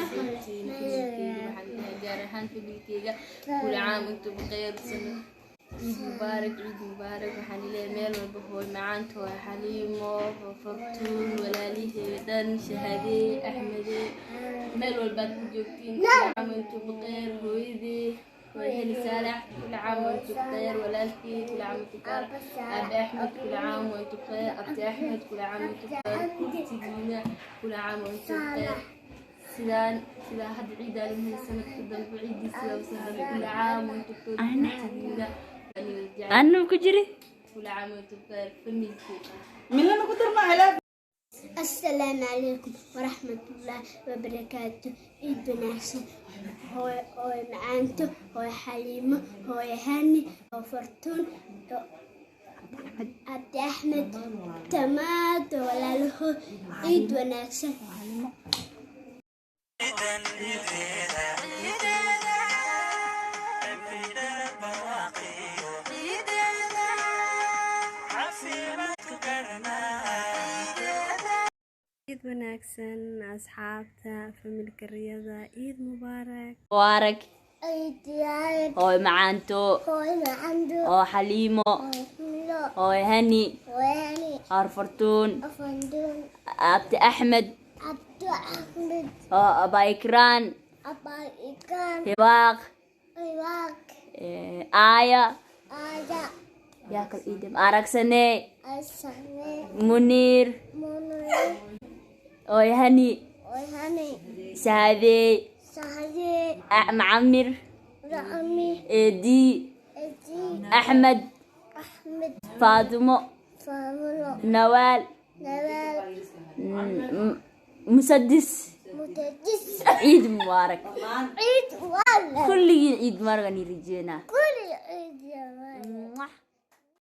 Seetihiin familkeyga? Waxaan leeyahay, gaar ahaan familkeyga, كل عام وأنتم بخير, sanad ciid mubaarak, ciid mubaarak. Waxaan leeyahay meel walba, hooy macaanta, hooy Xaliimo, Fartuun, walaalihii dhan, Shahaadee, Axmedee, meel walbaad ku joogtiin, كل عام وأنتم بخير. Hooyadii, hooy Heli Saalax, كل عام وأنتم بخير. Walaalkii, كل عام وأنتم بخير. Aabe Axmed, كل عام وأنتم بخير. Abti Axmed, كل عام وأنتم بخير. Kultigiina, كل عام وأنتم بخير. Sidaan sidaa hadda ciidaan lahayn, sanadka dambe ciidiisa sahlan. كل عام وأنتم بخير kultigiina. Anuu ku jiri. كل عام وأنتم بخير familkii. Milana ku darma alaab. Asalaamu calaykum waraxmatullaahi wabarakaatu. Ciid wanaagsan, hooy, hooy macaanto, hooy Xaliimo, hooy Hani, hooy Fartuun, Abdi Axmed, tamaado walaalahood, ciid wanaagsan. Ciid wanaagsan, asxaabta familka Riyada, ciid mubaarak. Mubaarak. Ciid mubaarak. Hooy macaanto. Hooy macaanto. Oo Xaliimo. Hooy Xaliimo. Hooy Hani. Hooy Hani. Haar Fartuun. Fartuun. Abti Axmed. Abdi Axmed. Oo Aba Ikraan. Aba Ikraan. Hibaaq. Hibaaq. Aaya. Aaya. Yaa kal iidam aragsane. Asane. Muniir. Munir. Hooy Hani. Hooy Hani. Saadey. Saade. Macamir. Rami. Eedii. Edi. Axmed. Axmed. Faatimo. Faamulo. Nawaal. Nawaal. Musadis. Mutadis. Ciid mubaarak. Ciid wala. Kulligiin ciid mubaarak aan rajeynaa. Kulli ciid mubaarak.